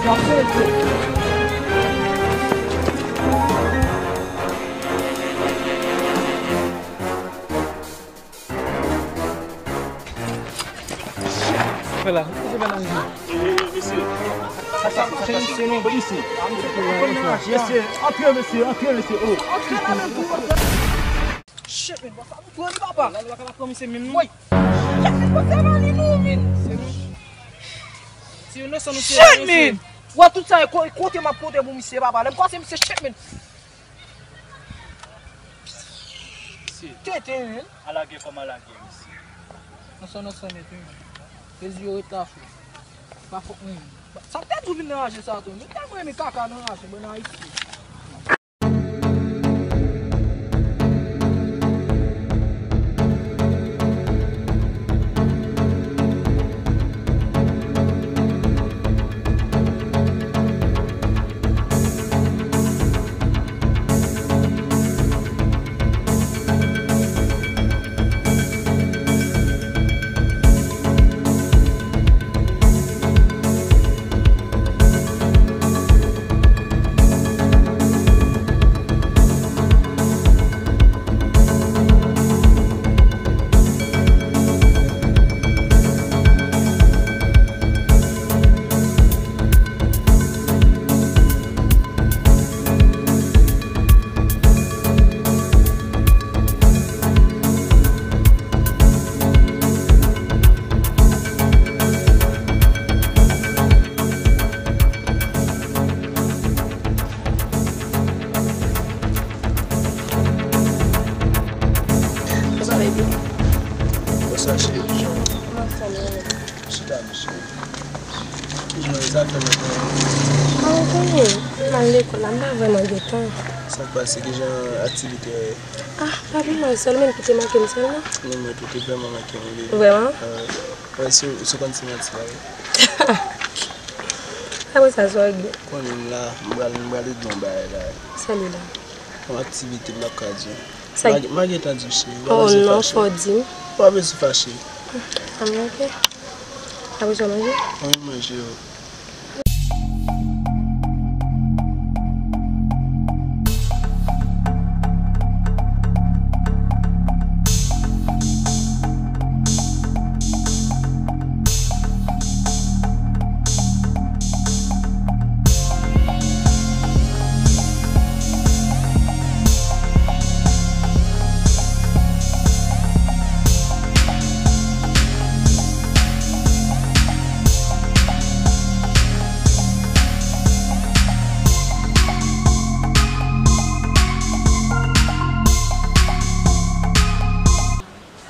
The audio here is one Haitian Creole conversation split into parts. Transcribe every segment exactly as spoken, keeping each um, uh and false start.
Fè la. Mesye, sa, sa, sa, mesye, non, mesye. Mesye, antre, mesye, antre, mesye. Oh. Shit, man, bòs la, nou pran li, papa. La, nou pa ka pran misye menm, non. Woy. Shit, man, bòs la, li nou, man. Se nou. Si nou inosan, nou se. Shit, man. Wè tout sa, e ko-, kote m ap konte pou misye, papa. Lè m kwase misye, shit, man. Mesye. Tete, man. Ala gen kòm ala gen, mesye. Non, sa, non, sa, nèt, wi. Rezi yo ret la, frè. Pa fòk mwen. Sa k te di w vin nan raje sa, tou. Nou tèlman renmen kaka nan raje, bon, nan Ayiti. Bonswa, cheri. Chita, mesye. Kijan w ye? Sa fè lontan. Mwen konnen, m al lekòl la, m pa vrèman gen tan. Sa k pase? Kijan aktivite yo ye? Ah, pa pi mal, sèlman kite manke m sèlman. Non, mwen tou te vrèman manke m, wi. Vrèman? Ah, wi. Wè, si, si w konn se manti la, wi. Apre sa, sa w gen? Konnen m la, m pral, m pral ede w yon bagay la. Sa li la? Yon aktivite m p ap ka di w. Sa. M a, m a gentan di w, cheri. Oh non, fò w di m. W pa bezwen fache. Anben, ok. Apre sa, w manje? Wi, m manje, wi.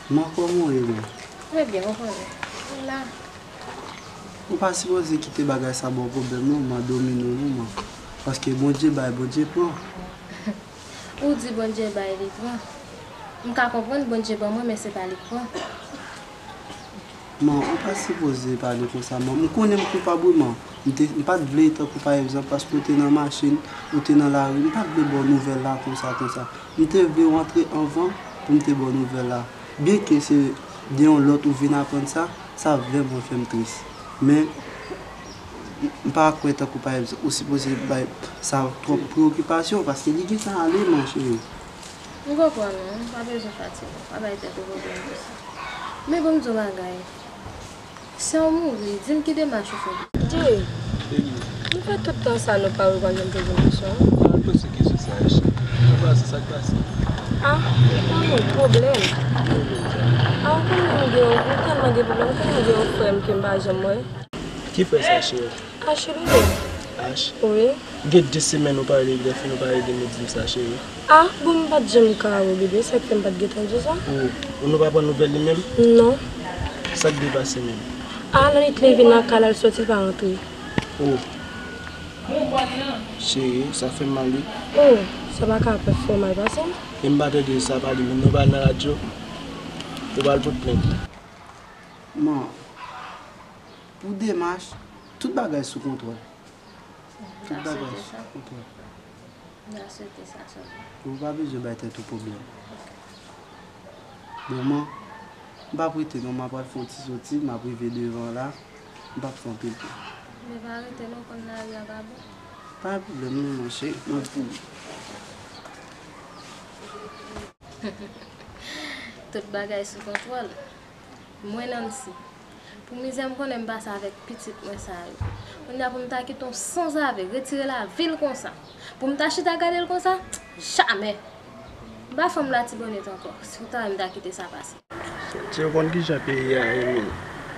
Man, kòman w ye, man? Trè byen, ou konnen. M la. Ou pa sipoze kite bagay sa ba w pwoblèm, non, man, domine w, non, man. Paske Bondye bay, Bondye pran. Ou di Bondye bay, li pran. M ka konprann Bondye ban mwen, men se pa li k pran. Man, ou pa sipoze pale konsa, man. M konnen m koupab, wi, man. M te, m pa t vle, tankou pa egzanp, paske w te nan machin, ou te nan lari, m pa t vle ba w nouvèl la konsa, konsa. M te vle w antre anvan pou m te ba w nouvèl la. Byenke se de yon lòt ou vin aprann sa, sa vrèman fè m tris. Men, m pa kwè tankou pa egzanp, ou sipoze bay sa twòp preyokipasyon, paske li gentan ale, man, cheri. M konprann ou, ou pa bezwen fatige, pa bay tèt ou pwoblèm pou sa. Men bon, m di w yon bagay. Si w mouri, di m ki demach ou fè. Jay, nou fè tout tan sa nou pa reprann menm poze m kesyon an. Al poze kesyon sa a, cheri. Sa k pase, sa k pase? Ah, ou konnen pwoblèm. Ah, ou konnen m gen, m tèlman gen pwoblèm, ou konnen m gen yon frè m ke m pa janm wè. Ki frè sa, cheri? H, wi. H? Wi. Gen de semèn ou pa rele telefòn, ou pa rele m, ou di m sa, cheri. Ah, bon, m pa t janm ka wè w, bebe, sa k fè m pa t gentan di w sa. Oh, ou nou pa pran nouvèl li menm? Non. Sa k te pase menm? Ah, nan li te leve nan kay la, l soti, l pa rantre. Oh. Cheri, sa fè m mal, wi. Oh, sa pa ka fè w mal pase. E m pa tande sa pale, men nou pral nan radyo. Ou pral pote plent. Man, pou demach, tout bagay sou kontwòl. Tout bagay sou kontwòl. M ta swete sa sèlman. Ou pa bezwen bay tèt ou pwoblèm. Bon, man, m p ap rete non, m ap al fè yon ti soti, m ap rive devan la, m p ap fè anpil tan. Men pa rete non, konn lari a pa bon. Pa pwoblèm non, monchè. M ap vini. Tout bagay sou kontwòl. Mwen, Nancy, pou mizè m konnen m pase avèk pitit mwen sa yo. Kounye a pou m ta kite yon sanzave retire lavi l konsa, pou m ta chita gade l konsa, jamè! M pa fanm Latibonit ankò, si w ta wè m ta kite sa pase. Tchè, ou konn kijan peyi a ye, men.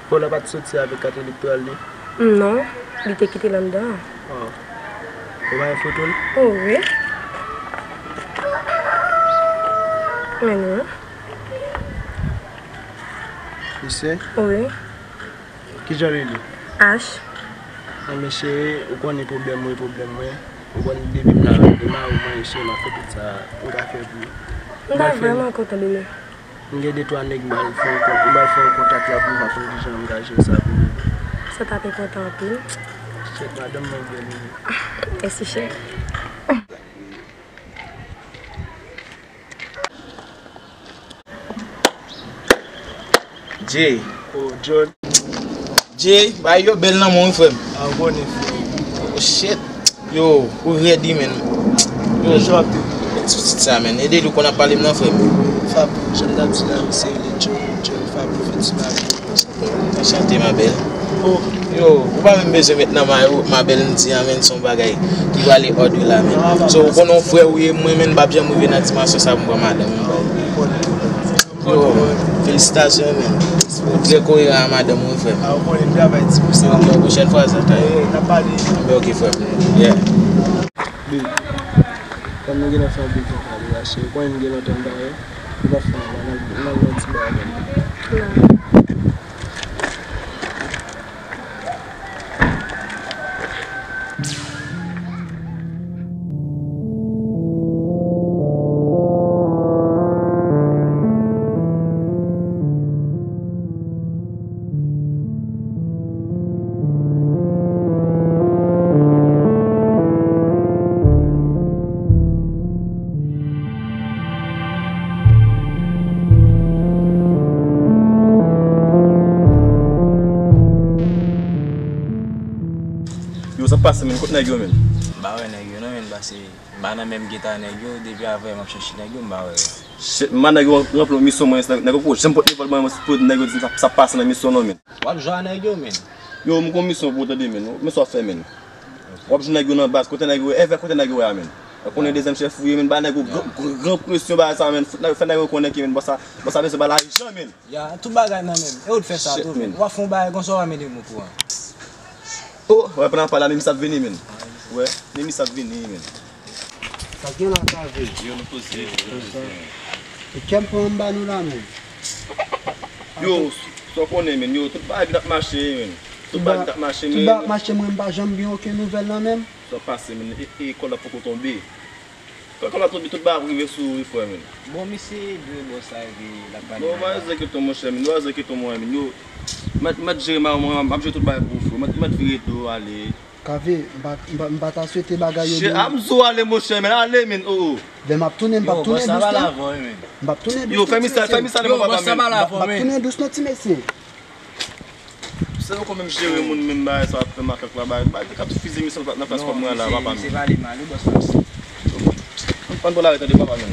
Paula pa t soti avèk kat elektoral li? Non, li te kite l anndan an. Oh. Ou pa wè foto l? Oh, wi. Men non. Misye? Wi. Kijan li rele? H. Anben cheri, ou konnen pwoblèm mwen, pwoblèm mwen. Ou konn depi m la, depi m la, ou mwen cheri, m ap fè tout sa m ka fè pou ou. M ta vrèman kontan, bebe. M gen de twa nèg m pral fè yon kon-, m pral fè yon kontak la pou m pa konn kijan m ka jere sa pou ou. Sa t ap enpòtan anpil. Chèt, madanm mwen bèl wi. Mèsi, chèt. Jay. Oh, John. Jay, bagay yo bèl nan men w wi, frè m. A, ou konnen, frè. Oh, shit. Yo, ou rèd wi, men. Yo. Kijan w ap di? Ti pitit sa, men. Ede l, ou konn ap pale m nan, frè m. Fab, jan m t ap di la, misye rele John, John Fab, ou fè ti bagay. Anchante, ma belle. Oh. Yo, ou pa menm bezwen met nan ma, ma belle m di a, men, se yon bagay ki prale òd wi la, men. So, ou konnen yon frè ou ye, mwen, men, m p ap janm rive nan dimansyon sa pou m pran madanm, men. Yo, felisitasyon, men. Ou trè koyeran a madanm ou, frè m. A, ou konnen m travay ti pou sa. Ok, yon pwochèn fwa, sa ta ye. N ap pale. Anben, ok, frè m. Yeah. Babe, kòm nou gentan fè anpil tan pale la, cheri, ou konnen m gen lontan m pa wè. Ou pa fè anyen, n al, n al nan ti bagay. Yo, sa pase, men? Kot nèg yo, men? M pa wè nèg yo, non, men, pase m pa nan menm geta nèg yo, depi avè m ap chèche nèg yo, m pa wè yo. Shit, man, nèg yo ranpli misyon mwen, nèg yo poko janm pot nèpòt ban mwen pou nèg yo di sa, sa pase nan misyon, non, men. W ap jwe a nèg yo, men. Yo, m gon misyon pou ou, tande, men. Men sa w ap fè, men. W ap jwenn nèg yo nan baz, kote nèg yo, evè kote nèg yo a, men. Ou konnen dezyèm chèf ou ye, men, ba nèg yo gran, gran presyon, bagay sa, men. Fout nèg, fè nèg yo konnen ke, men, bòs sa, bòs sa bezwen ba lajan, men. Ya, tout bagay nan men m. E ou t fè sa tou, men. W ap fè yon bagay konsa, w pa mete m okouran. Oh, wè, pandan w ap pale la, men misye ap vini, men. Wè, men misye ap vini, men. Sa k gen la, Kave? Yo, nou poze, nou poze. E kè m pran anba nou la, men. Yo, sa w konnen, men. Yo, tout bagay vin ap mache, men. Tout bagay vin ap mache, men. Tout bagay ap mache, mwen, m pa janm gen okenn nouvèl nan men m. Sa pase, men. E, e, kòl la poko tonbe. Kòl, kòl la tonbe, tout bagay ap rive sou ou, wi, frè, men. Bon, misye dwe bò sa, epi l ap pale. Bon, pa egzekite w, monchè, men. Pa egzekite w, mwen, men. Yo, mèt, mèt jere ma, mwen, m ap jere tout bagay pou ou, frè. Mèt, mèt vire do w ale. Kave, m pa, m pa, m pa ta swete bagay yo. Shit, a m di w ale, monchè, men, ale, men, oh, oh. Lè m ap tounen, m p ap tounen dous non. M p ap tounen dous non. Yo, fè misye, fè misye ale, papa, men. M p ap tounen dous non, ti mesye. Se ou konn menm jere moun, menm bagay sa w ap fè makak la, bagay, bagay, te ka tou fizi misye nan plas kòb mwen la, papa, men. Misye pale mal, wi, bòs la. Ann pran l ale, tande, papa, men.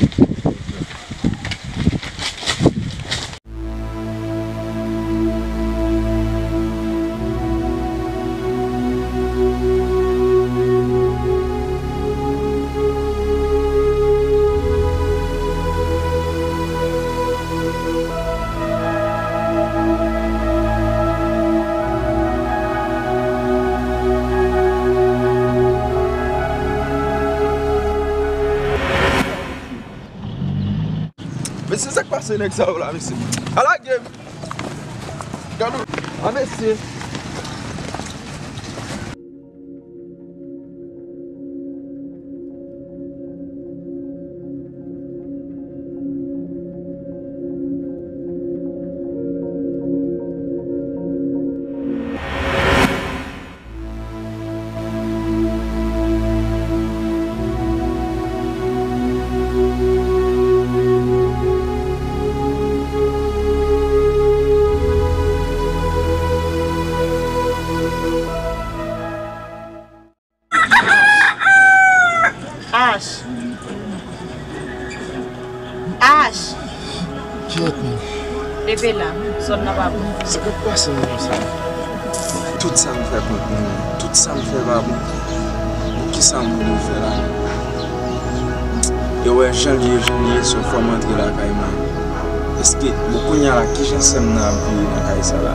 Mesye, sa k pase nèg sa yo la, mesye? Ala game! Gade w. A, mesye! Ach! Kiyès menm? Leve la, zòn nan pa bon. Sa k ap pase menm sa? Tout sa m fè kont mwen, tout sa m fè pa bon. Poukisa m vle fè la? E wè jan l ye, jan l ye, so fò m antre lakay mwen. Èske, bon, kounye a la, kijan sè m nan ap viv nan kay sa la?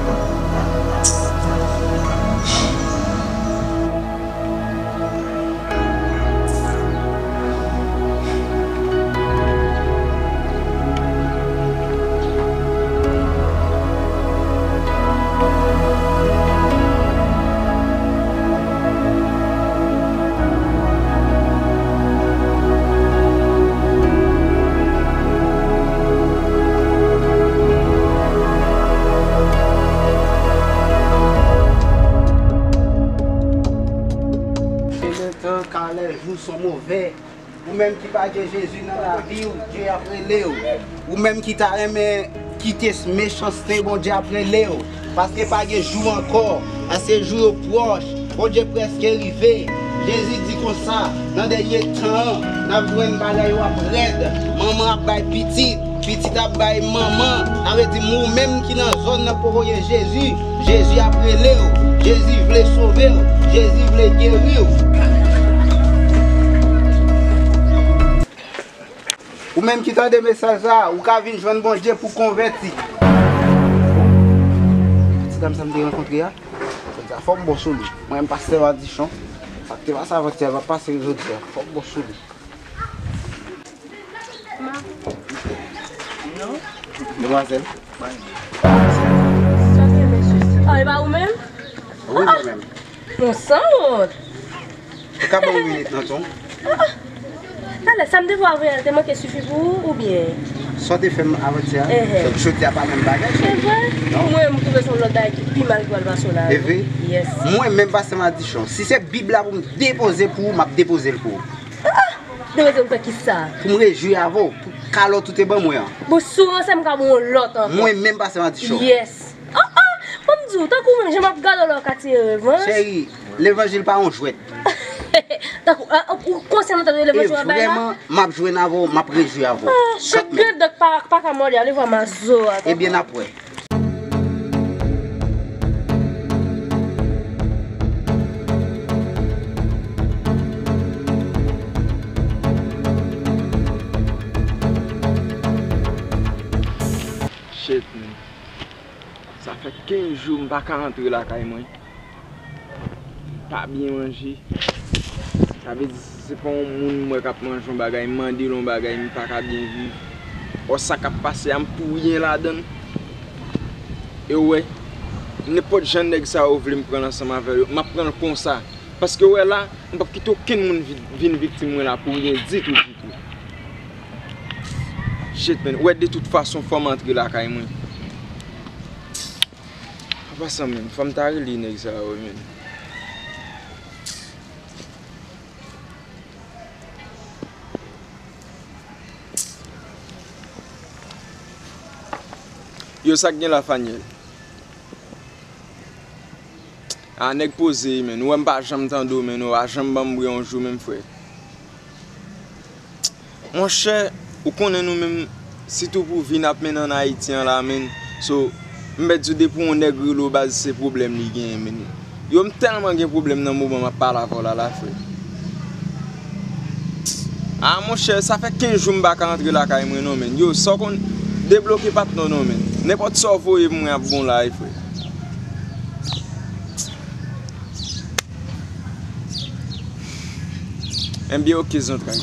Kalè, jou son movè. Ou menm ki pa gen Jezi nan lavi w, Dye ap rele w. Ou menm ki ta renmen kite mechanste, Bondye ap rele w. Paske pa gen jou ankò, paske jou yo pwòch, Bondye prèske rive. Jezi di konsa, nan dènye tan an, n ap jwenn bagay yo ap rèd. Manman ap bay pitit, pitit ap bay manman. Sa vle di, ou menm ki nan zòn nan poko gen Jezi, Jezi ap rele w. Jezi vle sove w. Jezi vle geri w. Ou menm ki tande mesaj sa a, ou ka vin jwenn Bondye pou konvèti. Ti dam sa m te rankontre a, jodi a fò m bon sou li. Mwen menm pastè Madichon, sa k te pase avantyè a p ap pase jodi a. Fò m bon sou li. Demwazèl. Ah, e pa ou menm? Wi, mwen menm. Yon sanwont. Ou ka ban m minit nan ton? Talè, sa m te voye a te manke sifi pou ou, oubyen? Sa w te fè m avantyè a, jodi a pa menm bagay, cheri. Se vre? Non. Mwen, m twouve se yon lòt bagay ki pi mal ki pral pase w la. E vre? Yes. Mwen menm, pastè Madichon, si se Bib la pou m depoze pou ou, m ap depoze l pou ou. Depoze pou fè kisa? Pou m rejwi avè w, pou kalòt ou te ban mwen an. Bon, si w ranse m ka ban w yon lòt ankò. Mwen menm, pastè Madichon. Yes. Oh, oh! Ban m di w, tankou mwen, jan m ap gade w la, w ka tire revans. Cheri, levanjil pa yon jwèt. Tankou, ah, ou konsyan nan tande levanjil w ap bay la? E vrèman, m ap jwenn avè w, m ap rejwi avè w. Ah, chak grenn dan k pa, pa ka mòde a, li vrèman zo a. Ebyen, n ap wè. Shit, man. Sa fè kenz jou m pa ka antre lakay mwen. M pa byen manje. Sa vle di, si se pa yon moun m wè k ap manje yon bagay, m mande l yon bagay, m pa ka byen viv. Ò, sa k ap pase a, m pou ryen ladan l. E w wè, nenpòt jan nèg sa yo vle m pran l ansanm avè yo, m ap pran l konsa. Paske w wè la, m p ap kite okenn moun vi-, vin viktim mwen la pou ryen ditou, ditou. Shit, man. W wè, de tout fason, fò m antre lakay mwen. An pasan, man, fò m ta rele nèg sa yo, man. Yo, sa k gen la, Fanyèl? A, nèg poze, man. Ou wè m pa janm tande w, man. Ou pa janm ban m bri yon jou, menm, frè. Monchè, ou konnen nou menm, sitou pou vi n ap mennen ann Ayiti an la, menn. So, m mèt di w depi yon nèg rele w baz, se pwoblèm li genyen, menn. Yo, m tèlman gen pwoblèm nan moman m ap pale avè w la, la, frè. A, monchè, sa fè kenz jou m pa ka antre lakay mwen, non, menn. Yo, sa w konn debloke patnè w, non, menn. Nenpòt sa w voye pou mwen ap bon la, wi, frè. Enben, oke, zantray.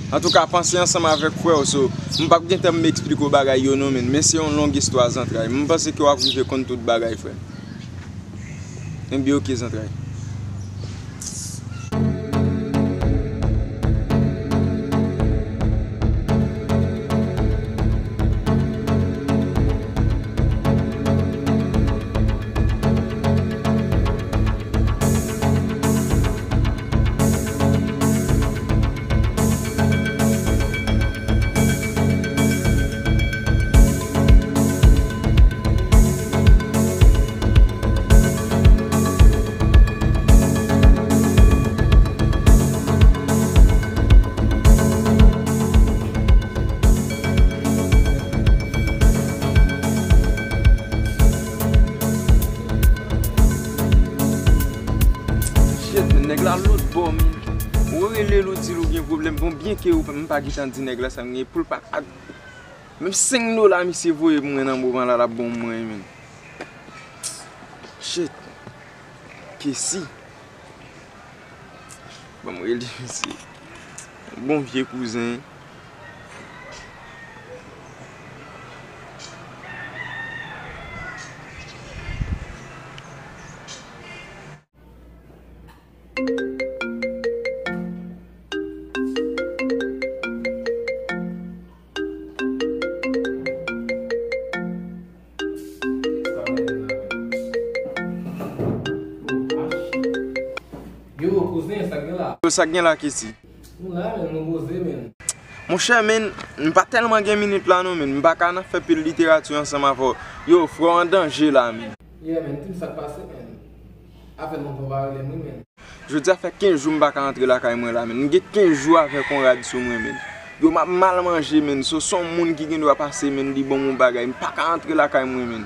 Antouka, panse ansanm avèk frè w, so, m p ap gentan m eksplike w bagay yo, non, menn. Men se yon long istwa, zantray. M panse ke w ap rive konn tout bagay, frè. Enben, oke, zantray. Shit, men nèg la lòt bò, men. Ou rele l, ou di l ou gen pwoblèm. Bon, byen ke ou, m pa gentan di nèg la sa m gen pou l pa. Menm senk dola misye voye pou mwen nan moman la, l ap ban mwen, men. Shit. Kesi. Ban m rele misye. Bon vye kouzen. Yo, kouzen, sa k gen la? Yo, sa k gen la, Kesi? Nou la, men, nou poze, men. Monchè, men, m pa tèlman gen minit la, non, men. M pa ka nan fè pil literati ansanm avè w. Yo, frè w an danje la, men. Yeah, men, di m sa k pase, men. Afè lontan w pa rele m, wi, men. Jodi a fè kenz jou m pa ka antre lakay mwen la, men. M gen kenz jou avèk yon rad sou mwen, men. Yo, m ap mal manje, men. So, se yon moun ki gen dwa pase, men, li ban m yon bagay. M pa ka antre lakay mwen, men.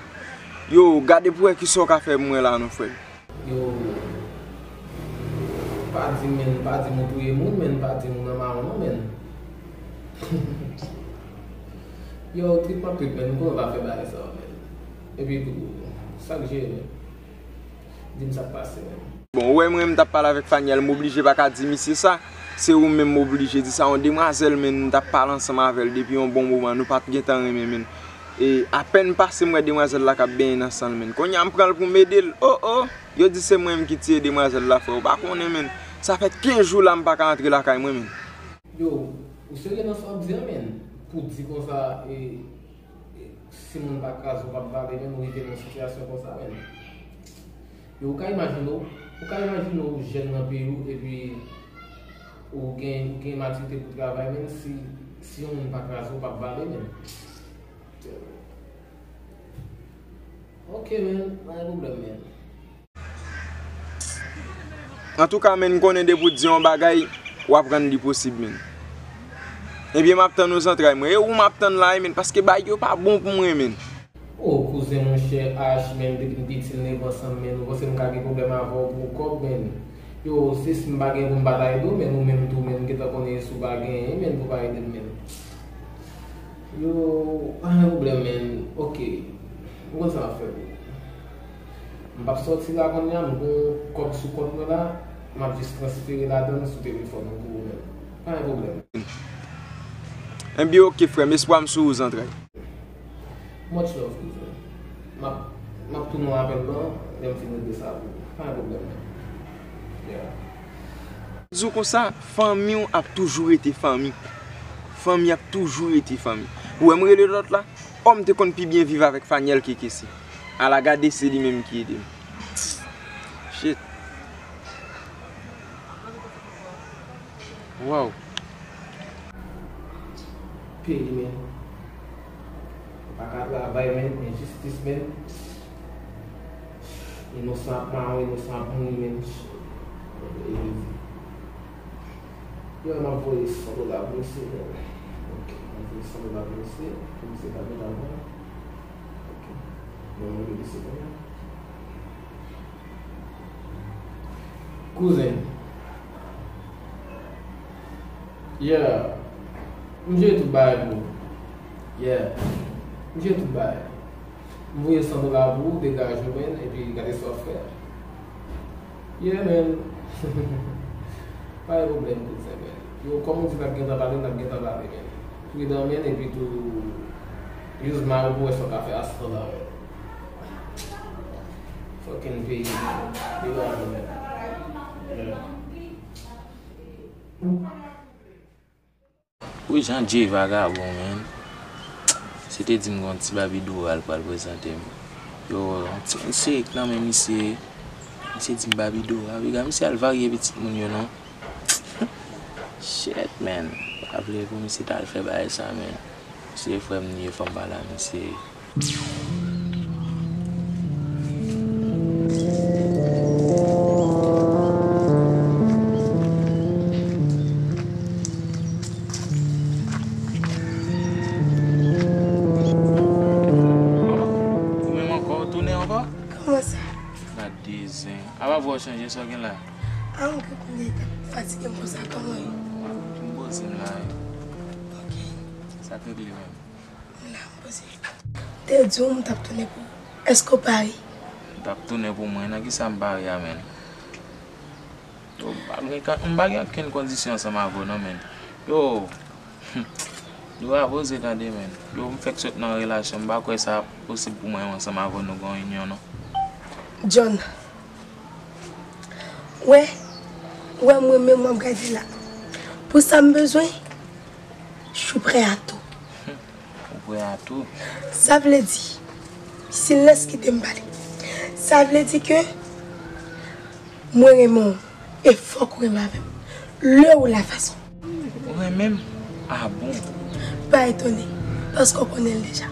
Yo, gade pou wè kisa w ka fè pou mwen la, non, frè m. Yo, pa di m, men, pa di m ou touye moun, men, pa di m ou nan mawon, non, men. Yo, trip m ap trip, men, m konnen w pa fè bagay sa yo, men. Epi tou, sa k jere, men. Di m sa k pase, men. Bon, ou wè mwen menm m t ap pale avèk Fanyèl, m oblije pa ka di misye sa. Se ou menm m oblije di sa, yon demwazèl, men, m t ap pale ansanm avè l depi yon bon moman, nou pa t gentan renmen, men. E apèn pase m wè demwazèl la k ap benyen nan san l, men. Kounye a m pran l pou m ede l. O, o! Yo di se mwen menm ki tiye demwazèl la, frè. Ou pa konnen, men. Sa fè kenz jou la m pa ka antre lakay mwen, men. Yo, ou serye nan sa w ap di a, men? Pou di konsa, e, e, si moun pa kraze w, p ap vale, men, ou rive nan yon sitiyasyon konsa, men. Yo, ou ka imajine w, ou ka imajine w jèn nan peyi w, epi ou gen, ou gen matirite pou travay, men si, si yon moun pa kraze w, p ap vale, men. Ok, men, pa gen pwoblèm, men. Antouka, men, m konnen depi w di yon bagay, w ap rann li posib, men. Ebyen, m ap tann ou zantray mwen. E ou m ap tann la, men, paske bagay yo pa bon pou mwen, men. O, kouzen monchè H, men, depi m piti, m leve ansanm, men, ou panse m ka gen pwoblèm avè w pou kòb, men? Yo, se si m pa gen pou m pa ta ede w, men, ou menm tou, men, m gentan konnen si w pa genyen, men, pou pa ede m, men. Yo, pa gen pwoblèm, men. Ok. Ou konn sa m ap fè pou ou. M p ap sòti la kounye a, m gon kòb sou kont mwen la, m ap jis transfere ladan l sou telefòn ou pou ou menm. Pa gen pwoblèm. Enben, ok, frè m, espwa m sou ou, zantray. Much love, kouzen. M ap, m ap tounen w apèl lan, lè m fin regle sa pou ou. Pa gen pwoblèm, menm. Yeah. Di w konsa, fanmi w ap toujou rete fanmi. Fanmi ap toujou rete fanmi. Ou wè m rele lòt la? Ò, m te konn pi byen viv avèk Fanyèl ke Kesi. Ala gade se li menm ki ede m. Shit. Wow. Peyi, men. Ou pa ka travay, men. Enjistis, men. Inosan ap mawon, inosan ap mouri, men. Yo, m ap voye san dola pou misye, men. Ok, m ap voye san dola pou misye, pou misye ta met avan. Ok. Men mwen rele misye kounye a. Kouzen. Yeah. M jere tout bagay pou ou. Yeah. M jere tout bagay. M voye san dola pou ou, degaje w, men, epi gade sa w ap fè. Yeah, man. Pa gen pwoblèm, kouzen, man. Yo, kòm ou di n ap gentan pale, n ap gentan pale, man. Pridan, man, epi tou, use mind pou wè sa w ka fè a san dola, man. Fucking peyi, man. Degaje w, man. Yeah. Wi, Jan Dye vagabon, man. Se te di m gon ti Baby Dora l pral prezante m. Yo, yon ti moun serik nan men misye. Misye di m Baby Dora. Piga misye al varye pitit moun yo, non. Shit, man. Pa vle pou misye t al fè bagay sa, man. Se frè m li ye, fò m pale a misye. Ou menm ankò, ou tounen ankò? Kòman sa? Gade zen. Apa vwa w chanje, sa w gen la? A yon grip m te fatige m konsa, kòman w ye? M poze m la wi. Ok. Sa k regle menm? M la, m poze. M te di w m t ap tounen pou ou. Èske w pare? M t ap tounen pou mwen. Nan kisa m pare a menm? Yo, m pa gen ka- m pa gen okenn kondisyon ansanm avè w non menm. Yo, yo a poze tande menm. Yo, m fèk sot nan relasyon, m pa kwè sa posib pou mwen ansanm avè w nou gen yon inyon non. John, wè, wè mwen menm w ap gade la. Pou sa m bezwen, je suis prêt à tout. Ou prè a tou? Sa vle di, silans kite m pale. Sa vle di ke mwen renmen w e fòk ou renmen avè m. Le ou la fason. Ou renmen m? A bon? Pa etone, paske w konnen l deja.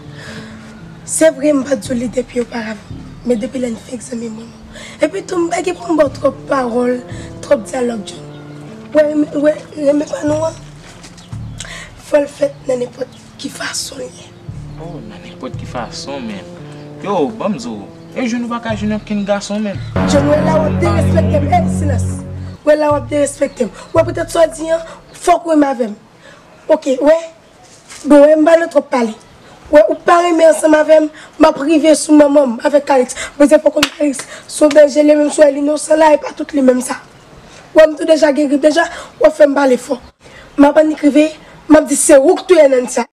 Se vre m pa t di w li depi oparavan, men depi lè n fenk zanmi m renmen w. Epi tou m pa gen pou m ba w twòp pawòl, twòp dyalòg John. Wè, wè, renmen pa nou an, fò l fèt nan nenpòt ki fason l ye. Oh, nan nenpòt ki fason menm. Yo, ban m di w, e jwenn ou pa ka jwenn okenn gason menm. John, wè la w ap derespekte m. Ey, silans. Wè la w ap derespekte m. Wè poutèt sa w di an, fòk ou renmen avè m. Ok, wè. Bon, wè m pa nan twòp pale. Wè ou pa renmen ansanm avè m, m ap rive sou manman m avèk Calix. Mwen se fòk konn Calix se yon bèje li menm, sou wè l inosan la, e pa tout li menm sa. Wè m tou deja gen grip deja, w ap fè m pale fò. M ap annik rive, m ap di se ou k touye Nancy a.